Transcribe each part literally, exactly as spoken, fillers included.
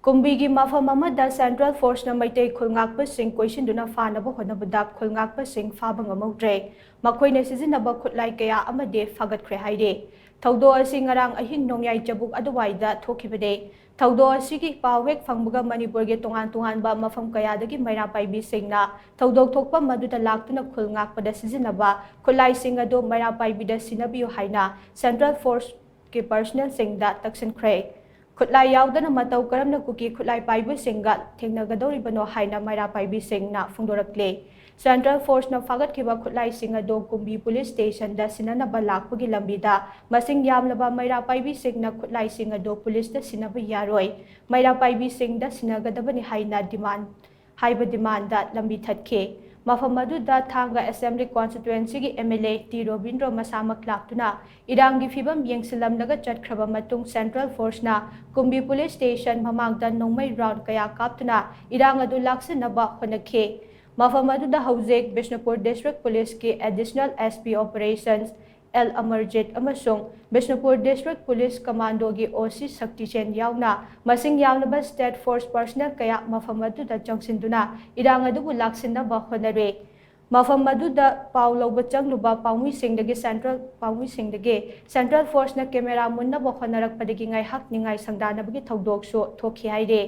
ꯀꯨꯝꯕꯤꯒꯤ ꯃꯐꯝ ꯑꯃꯗ Central Forceꯅ ꯃꯩꯇꯩ ꯈꯨꯜ ꯉꯥꯛꯄꯁꯤꯡ ꯀꯣꯏꯁꯤꯟꯗꯨꯅ ꯐꯥꯅꯕ ꯍꯣꯠꯅꯕꯗ ꯈꯨꯜ ꯉꯥꯛꯄꯁꯤꯡ ꯐꯥꯕ ꯉꯝꯍꯧꯗ꯭ꯔꯦ꯫ ꯃꯈꯣꯏꯅ ꯁꯤꯖꯤꯟꯅꯕ ꯈꯨꯠꯂꯥꯏ ꯀꯌꯥ ꯑꯃꯗꯤ ꯐꯥꯒꯠꯈ꯭ꯔꯦ ꯍꯥꯏꯔꯤ꯫ ꯊꯧꯗꯣꯛ ꯑꯁꯤ ꯉꯔꯥꯡ ꯑꯍꯤꯡ ꯅꯣꯡꯌꯥꯏ ꯆꯕꯨꯛ ꯑꯗꯨꯋꯥꯏꯗ ꯊꯣꯛꯈꯤꯕꯅꯤ꯫ ꯊꯧꯗꯣꯛ ꯑꯁꯤꯒꯤ ꯄꯥꯎ ꯍꯦꯛ ꯐꯪꯕꯒ ꯃꯅꯤꯄꯨꯔꯒꯤ ꯇꯣꯉꯥꯟ ꯇꯣꯉꯥꯟꯕ ꯃꯐꯝ ꯀꯌꯥꯗꯒꯤ ꯃꯩꯔꯥ ꯄꯥꯏꯕꯤꯁꯤꯡꯅ ꯊꯧꯗꯣꯛ ꯊꯣꯛꯄ ꯃꯗꯨꯗ ꯂꯥꯛꯇꯨꯅ ꯈꯨꯜ ꯉꯥꯛꯄꯗ ꯁꯤꯖꯤꯟꯅꯕ ꯈꯨꯠꯂꯥꯏꯁꯤꯡ ꯑꯗꯨ ꯃꯩꯔꯥ ꯄꯥꯏꯕꯤꯗ ꯁꯤꯟꯅꯕꯤꯌꯨ ꯍꯥꯏꯅ Central Forceꯀꯤ personnelꯁꯤꯡꯗ ꯇꯛꯁꯤꯟꯈ꯭ꯔꯦ꯫ ꯈꯨꯠꯂꯥꯏ ꯌꯥꯎꯗꯅ ꯃꯇꯧ ꯀꯔꯝꯅ ꯀꯨꯀꯤ ꯈꯨꯠꯂꯥꯏ ꯄꯥꯏꯕꯁꯤꯡꯒ ꯊꯦꯡꯅꯒꯗꯧꯔꯤꯕꯅꯣ ꯍꯥꯏꯅ ꯃꯩꯔꯥ ꯄꯥꯏꯕꯤꯁꯤꯡꯅ ꯐꯣꯡꯗꯣꯔꯛꯂꯤ꯫ Central Forceꯅ ꯐꯥꯒꯠꯈꯤꯕ ꯈꯨꯠꯂꯥꯏꯁꯤꯡ ꯑꯗꯨ ꯀꯨꯝꯕꯤ Police Stationꯗ ꯁꯤꯟꯅꯅꯕ ꯂꯥꯛꯄꯒꯤ ꯂꯝꯕꯤꯗ ꯃꯁꯤꯡ ꯌꯥꯝꯂꯕ ꯃꯩꯔꯥ ꯄꯥꯏꯕꯤꯁꯤꯡꯅ ꯈꯨꯠꯂꯥꯏꯁꯤꯡ ꯑꯗꯨ policeꯇ ꯁꯤꯟꯅꯕ ꯌꯥꯔꯣꯏ, ꯃꯩꯔꯥ ꯄꯥꯏꯕꯤꯁꯤꯡꯗ ꯁꯤꯟꯅꯒꯗꯕꯅꯤ ꯍꯥꯏꯅ demand, ꯍꯥꯏꯕ demandꯗ ꯂꯝꯕꯤ ꯊꯠꯈꯤ꯫ ꯃꯐꯝ ꯑꯗꯨꯗ ꯊꯥꯡꯒ Assembly Constituencyꯒꯤ MLA ꯇꯤ ꯔꯣꯕꯤꯟꯗ꯭ꯔꯣ ꯃꯁꯥꯃꯛ ꯂꯥꯛꯇꯨꯅ ꯏꯔꯥꯡꯒꯤ ꯐꯤꯕꯝ ꯌꯦꯡꯁꯤꯜꯂꯝꯂꯒ ꯆꯠꯈ꯭ꯔꯕ ꯃꯇꯨꯡ Central Forceꯅ ꯀꯨꯝꯕꯤ Police Station ꯃꯃꯥꯡꯗ ꯅꯣꯡꯃꯩ round ꯀꯌꯥ ꯀꯥꯞꯇꯨꯅ ꯏꯔꯥꯡ ꯑꯗꯨ ꯂꯥꯛꯁꯤꯟꯅꯕ ꯍꯣꯠꯅꯈꯤ꯫ ꯃꯐꯝ ꯑꯗꯨꯗ ꯍꯧꯖꯤꯛ ꯕꯤꯁꯅꯨꯄꯨꯔ District Policeꯀꯤ Additional SP Operations L Amarjit ꯑꯃꯁꯨꯡ ꯕꯤꯁꯅꯨꯄꯨꯔ District Police Commandoꯒꯤ OC ꯁꯛꯇꯤꯁꯦꯟ ꯌꯥꯎꯅ ꯃꯁꯤꯡ ꯌꯥꯝꯂꯕ State Force personnel ꯀꯌꯥ ꯃꯐꯝ ꯑꯗꯨꯗ ꯆꯪꯁꯤꯟꯗꯨꯅ ꯏꯔꯥꯡ ꯑꯗꯨꯕꯨ ꯂꯥꯛꯁꯤꯟꯅꯕ ꯍꯣꯠꯅꯔꯤ꯫ ꯃꯐꯝ ꯑꯗꯨꯗ ꯄꯥꯎ ꯂꯧꯕ ꯆꯪꯂꯨꯕ ꯄꯥꯎꯃꯤꯁꯤꯡꯗꯒꯤ Central, ꯄꯥꯎꯃꯤꯁꯤꯡꯗꯒꯤ Central Forceꯅ camera ꯃꯨꯟꯅꯕ ꯍꯣꯠꯅꯔꯛꯄꯗꯒꯤ ꯉꯥꯏꯍꯥꯛ ꯅꯤꯡꯉꯥꯏ ꯁꯪꯗꯥꯅꯕꯒꯤ ꯊꯧꯗꯣꯛꯁꯨ ꯊꯣꯛꯈꯤ ꯍꯥꯏꯔꯤ꯫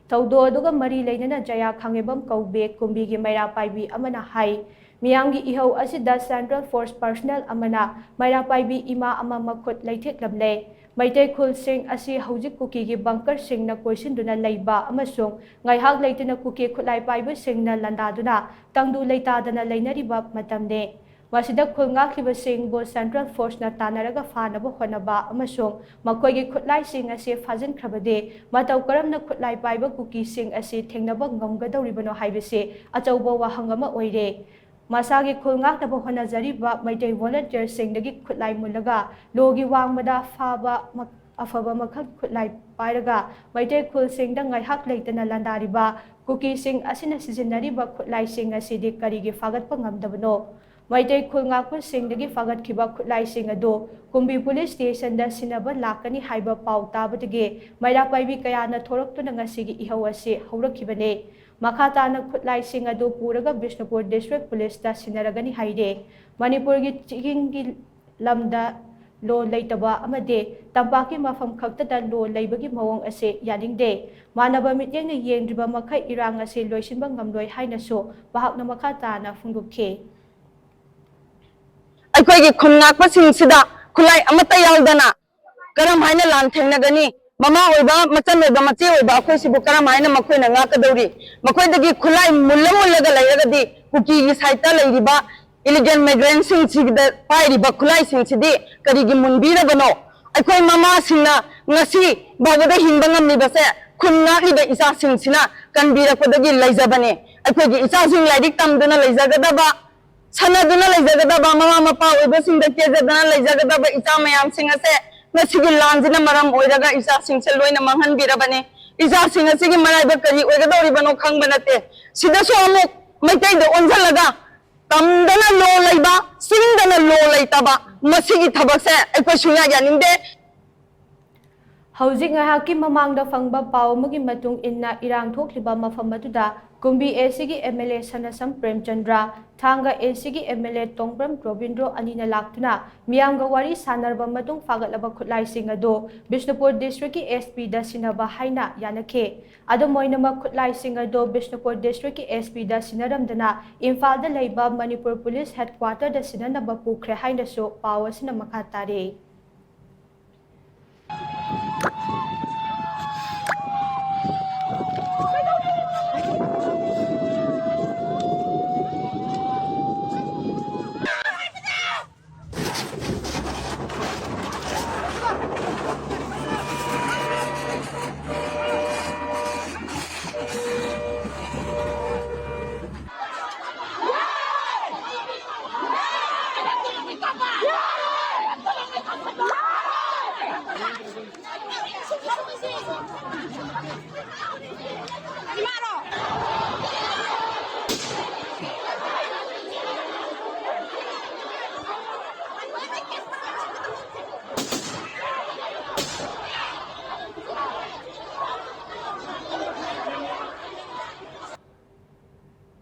ꯊꯧꯗꯣꯛ ꯑꯗꯨꯒ ꯃꯔꯤ ꯂꯩꯅꯅ ꯖꯌꯥ ꯈꯥꯡꯉꯦꯝꯕꯝ ꯀꯧꯕꯤ ꯀꯨꯝꯕꯤꯒꯤ ꯃꯩꯔꯥ ꯄꯥꯏꯕꯤ ꯑꯃꯅ ꯍꯥꯏ, ꯃꯤꯌꯥꯝꯒꯤ ꯏꯍꯧ ꯑꯁꯤꯗ Central Force personnel ꯑꯃꯅ ꯃꯩꯔꯥ ꯄꯥꯏꯕꯤ ꯏꯃꯥ ꯑꯃ ꯃꯈꯨꯠ ꯂꯩꯊꯦꯛꯂꯝꯂꯦ꯫ ꯃꯩꯇꯩ ꯈꯨꯜꯁꯤꯡ ꯑꯁꯤ ꯍꯧꯖꯤꯛ ꯀꯨꯀꯤꯒꯤ bunkerꯁꯤꯡꯅ ꯀꯣꯏꯁꯤꯟꯗꯨꯅ ꯂꯩꯕ ꯑꯃꯁꯨꯡ ꯉꯥꯏꯍꯥꯛ ꯂꯩꯇꯅ ꯀꯨꯀꯤ ꯈꯨꯠꯂꯥꯏ ꯄꯥꯏꯕꯁꯤꯡꯅ ꯂꯥꯟꯗꯥꯗꯨꯅ ꯇꯪꯗꯨ ꯂꯩꯇꯥꯗꯅ ꯂꯩꯅꯔꯤꯕ ꯃꯇꯝꯅꯤ꯫ ꯃꯁꯤꯗ ꯈꯨꯜ ꯉꯥꯛꯂꯤꯕꯁꯤꯡꯕꯨ Central Forceꯅ ꯇꯥꯟꯅꯔꯒ ꯐꯥꯅꯕ ꯍꯣꯠꯅꯕ ꯑꯃꯁꯨꯡ ꯃꯈꯣꯏꯒꯤ ꯈꯨꯠꯂꯥꯏꯁꯤꯡ ꯑꯁꯤ ꯐꯥꯖꯤꯟꯈ꯭ꯔꯕꯗꯤ ꯃꯇꯧ ꯀꯔꯝꯅ ꯈꯨꯠꯂꯥꯏ ꯄꯥꯏꯕ ꯀꯨꯀꯤꯁꯤꯡ ꯑꯁꯤ ꯊꯦꯡꯅꯕ ꯉꯝꯒꯗꯧꯔꯤꯕꯅꯣ ꯍꯥꯏꯕꯁꯤ ꯑꯆꯧꯕ ꯋꯥꯍꯪ ꯑꯃ ꯑꯣꯏꯔꯦ꯫ ꯃꯁꯥꯒꯤ ꯈꯨꯜ ꯉꯥꯛꯅꯕ ꯍꯣꯠꯅꯖꯔꯤꯕ ꯃꯩꯇꯩ volunteerꯁꯤꯡꯗꯒꯤ ꯈꯨꯠꯂꯥꯏ ꯃꯨꯜꯂꯒ ꯂꯣꯒꯤ ꯋꯥꯡꯃꯗ ꯐꯥꯕ ꯃ-, ꯑꯐꯕ ꯃꯈꯜ ꯈꯨꯠꯂꯥꯏ ꯄꯥꯏꯔꯒ ꯃꯩꯇꯩ ꯈꯨꯜꯁꯤꯡꯗ ꯉꯥꯏꯍꯥꯛ ꯂꯩꯇꯅ ꯂꯥꯟꯗꯥꯔꯤꯕ ꯀꯨꯀꯤꯁꯤꯡ ꯑꯁꯤꯅ ꯁꯤꯖꯤꯟꯅꯔꯤꯕ ꯈꯨꯠꯂꯥꯏꯁꯤꯡ ꯑꯁꯤꯗꯤ ꯀꯔꯤꯒꯤ ꯐꯥꯒꯠꯄ ꯉꯝꯗꯕꯅꯣ? ꯃꯩꯇꯩ ꯈꯨꯜ ꯉꯥꯛꯄꯁꯤꯡꯗꯒꯤ ꯐꯥꯒꯠꯈꯤꯕ ꯈꯨꯠꯂꯥꯏꯁꯤꯡ ꯑꯗꯨ ꯀꯨꯝꯕꯤ ꯄꯨꯂꯤꯁ ꯁ꯭ꯇꯦꯁꯟꯗ ꯁꯤꯟꯅꯕ ꯂꯥꯛꯀꯅꯤ ꯍꯥꯏꯕ ꯄꯥꯎ ꯇꯥꯕꯗꯒꯤ ꯃꯩꯔꯥ ꯄꯥꯏꯕꯤ ꯀꯌꯥꯅ ꯊꯣꯔꯛꯇꯨꯅ ꯉꯁꯤꯒꯤ ꯏꯍꯧ ꯑꯁꯤ ꯍꯧꯔꯛꯈꯤꯕꯅꯤ꯫ ꯃꯈꯥ ꯇꯥꯅ ꯈꯨꯠꯂꯥꯏꯁꯤꯡ ꯑꯗꯨ ꯄꯨꯔꯒ ꯕꯤꯁꯅꯨꯄꯨꯔ ꯗꯤꯁꯇ꯭ꯔꯤꯛ ꯄꯨꯂꯤꯁꯇ ꯁꯤꯟꯅꯔꯒꯅꯤ ꯍꯥꯏꯔꯦ꯫ ꯃꯅꯤꯄꯨꯔꯒꯤ ꯆꯤꯡꯒꯤ ꯂꯝꯗ ꯂꯣ ꯂꯩꯇꯕ ꯑꯃꯗꯤ ꯇꯝꯄꯥꯛꯀꯤ ꯃꯐꯝ ꯈꯛꯇꯗ ꯂꯣ ꯂꯩꯕꯒꯤ ꯃꯑꯣꯡ ꯑꯁꯤ ꯌꯥꯅꯤꯡꯗꯦ꯫ ꯃꯥꯟꯅꯕ ꯃꯤꯠꯌꯦꯡꯅ ꯌꯦꯡꯗ꯭ꯔꯤꯕ ꯃꯈꯩ ꯏꯔꯥꯡ ꯑꯁꯤ ꯂꯣꯏꯁꯤꯟꯕ ꯉꯝꯂꯣꯏ ꯍꯥꯏꯅꯁꯨ ꯃꯍꯥꯛꯅ ꯃꯈꯥ ꯇꯥꯅ ꯐꯣꯡꯗꯣꯛꯈꯤ꯫ ꯑꯩꯈꯣꯏꯒꯤ ꯈꯨꯟ ꯉꯥꯛꯄꯁꯤꯡꯁꯤꯗ ꯈꯨꯠꯂꯥꯏ ꯑꯃꯠꯇ ꯌꯥꯎꯗꯅ ꯀꯔꯝ ꯍꯥꯏꯅ ꯂꯥꯟꯊꯦꯡꯅꯒꯅꯤ? ꯃꯃꯥ ꯑꯣꯏꯕ, ꯃꯆꯟ ꯑꯣꯏꯕ, ꯃꯆꯦ ꯑꯣꯏꯕ ꯑꯩꯈꯣꯏꯁꯤꯕꯨ ꯀꯔꯝ ꯍꯥꯏꯅ ꯃꯈꯣꯏꯅ ꯉꯥꯛꯀꯗꯧꯔꯤ? ꯃꯈꯣꯏꯗꯒꯤ ꯈꯨꯠꯂꯥꯏ ꯃꯨꯜꯂ ꯃꯨꯜꯂꯒ ꯂꯩꯔꯒꯗꯤ ꯀꯨꯀꯤꯒꯤ ꯁꯥꯏꯠꯇ ꯂꯩꯔꯤꯕ ꯏꯂꯤꯒꯦꯜ ꯃꯥꯏꯒ꯭ꯔꯦꯟꯁꯤꯡꯁꯤꯗ ꯄꯥꯏꯔꯤꯕ ꯈꯨꯠꯂꯥꯏꯁꯤꯡꯁꯤꯗꯤ ꯀꯔꯤꯒꯤ ꯃꯨꯟꯕꯤꯔꯕꯅꯣ? ꯑꯩꯈꯣꯏ ꯃꯃꯥꯁꯤꯡꯅ ꯉꯁꯤ ꯐꯥꯎꯕꯗ ꯍꯤꯡꯕ ꯉꯝꯂꯤꯕꯁꯦ ꯈꯨꯟ ꯉꯥꯛꯂꯤꯕ ꯏꯆꯥꯁꯤꯡꯁꯤꯅ ꯀꯟꯕꯤꯔꯛꯄꯗꯒꯤ ꯂꯩꯖꯕꯅꯦ꯫ ꯑꯩꯈꯣꯏꯒꯤ ꯏꯆꯥꯁꯤꯡ ꯂꯥꯏꯔꯤꯛ ꯇꯝꯗꯨꯅ ꯂꯩꯖꯒꯗꯕ, ꯁꯥꯟꯅꯗꯨꯅ ꯂꯩꯖꯒꯗꯕ, ꯃꯃꯥ ꯃꯄꯥ ꯑꯣꯏꯕꯁꯤꯡꯗ ꯀꯦꯖꯗꯅ ꯂꯩꯖꯒꯗꯕ ꯏꯆꯥ ꯃꯌꯥꯝꯁꯤꯡ ꯑꯁꯦ ꯉꯁꯤꯒꯤ ꯂꯥꯟꯁꯤꯅ ꯃꯔꯝ ꯑꯣꯏꯔꯒ ꯏꯆꯥꯁꯤꯡꯁꯦ ꯂꯣꯏꯅ ꯃꯥꯡꯍꯟꯕꯤꯔꯕꯅꯤ꯫ ꯏꯆꯥꯁꯤꯡ ꯑꯁꯤꯒꯤ ꯃꯔꯥꯏꯕꯛ ꯀꯔꯤ ꯑꯣꯏꯒꯗꯧꯔꯤꯕꯅꯣ ꯈꯪꯕ ꯅꯠꯇꯦ꯫ ꯁꯤꯗꯁꯨ ꯑꯃꯨꯛ ꯃꯩꯇꯩꯗ ꯑꯣꯟꯁꯤꯜꯂꯒ ꯇꯝꯗꯅ ꯂꯣ ꯂꯩꯕ, ꯆꯤꯡꯗꯅ ꯂꯣ ꯂꯩꯇꯕ, ꯃꯁꯤꯒꯤ ꯊꯕꯛꯁꯦ ꯑꯩꯈꯣꯏ ꯁꯨꯡꯌꯥ ꯌꯥꯅꯤꯡꯗꯦ꯫ ꯍꯧꯖꯤꯛ ꯉꯥꯏꯍꯥꯛꯀꯤ ꯃꯃꯥꯡꯗ ꯐꯪꯕ ꯄꯥꯎ ꯑꯃꯒꯤ ꯃꯇꯨꯡ ꯏꯟꯅ, ꯏꯔꯥꯡ ꯊꯣꯛꯂꯤꯕ ꯃꯐꯝ ꯑꯗꯨꯗ ꯀꯨꯝꯕꯤ ꯑꯦ ꯁꯤꯒꯤ ꯑꯦꯝ ꯑꯦꯜ ꯑꯦ ꯁꯅꯥꯁꯝ ꯄ꯭ꯔꯦꯝꯆꯟꯗ꯭ꯔ, ꯊꯥꯡꯒ ꯑꯦ ꯁꯤꯒꯤ ꯑꯦꯝ ꯑꯦꯜ ꯑꯦ ꯇꯣꯡꯕ꯭ꯔꯝ ꯔꯣꯕꯤꯟꯗ꯭ꯔꯣ ꯑꯅꯤꯅ ꯂꯥꯛꯇꯨꯅ ꯃꯤꯌꯥꯝꯒ ꯋꯥꯔꯤ ꯁꯥꯟꯅꯔꯕ ꯃꯇꯨꯡ ꯐꯥꯒꯠꯂꯕ ꯈꯨꯠꯂꯥꯏꯁꯤꯡ ꯑꯗꯨ ꯕꯤꯁꯅꯨꯄꯨꯔ ꯗꯤꯁꯇ꯭ꯔꯤꯛꯀꯤ ꯑꯦꯁ ꯄꯤꯗ ꯁꯤꯟꯅꯕ ꯍꯥꯏꯅ ꯌꯥꯅꯈꯤ꯫ ꯑꯗꯨꯝ ꯑꯣꯏꯅꯃꯛ, ꯈꯨꯠꯂꯥꯏꯁꯤꯡ ꯑꯗꯨ ꯕꯤꯁꯅꯨꯄꯨꯔ ꯗꯤꯁꯇ꯭ꯔꯤꯛꯀꯤ ꯑꯦꯁ ꯄꯤꯗ ꯁꯤꯟꯅꯔꯝꯗꯅ ꯏꯝꯐꯥꯜꯗ ꯂꯩꯕ ꯃꯅꯤꯄꯨꯔ ꯄꯨꯂꯤꯁ ꯍꯦꯗꯀ꯭ꯋꯥꯇꯔꯗ ꯁꯤꯟꯅꯅꯕ ꯄꯨꯈ꯭ꯔꯦ ꯍꯥꯏꯅꯁꯨ ꯄꯥꯎ ꯑꯁꯤꯅ ꯃꯈꯥ ꯇꯥꯔꯤ꯫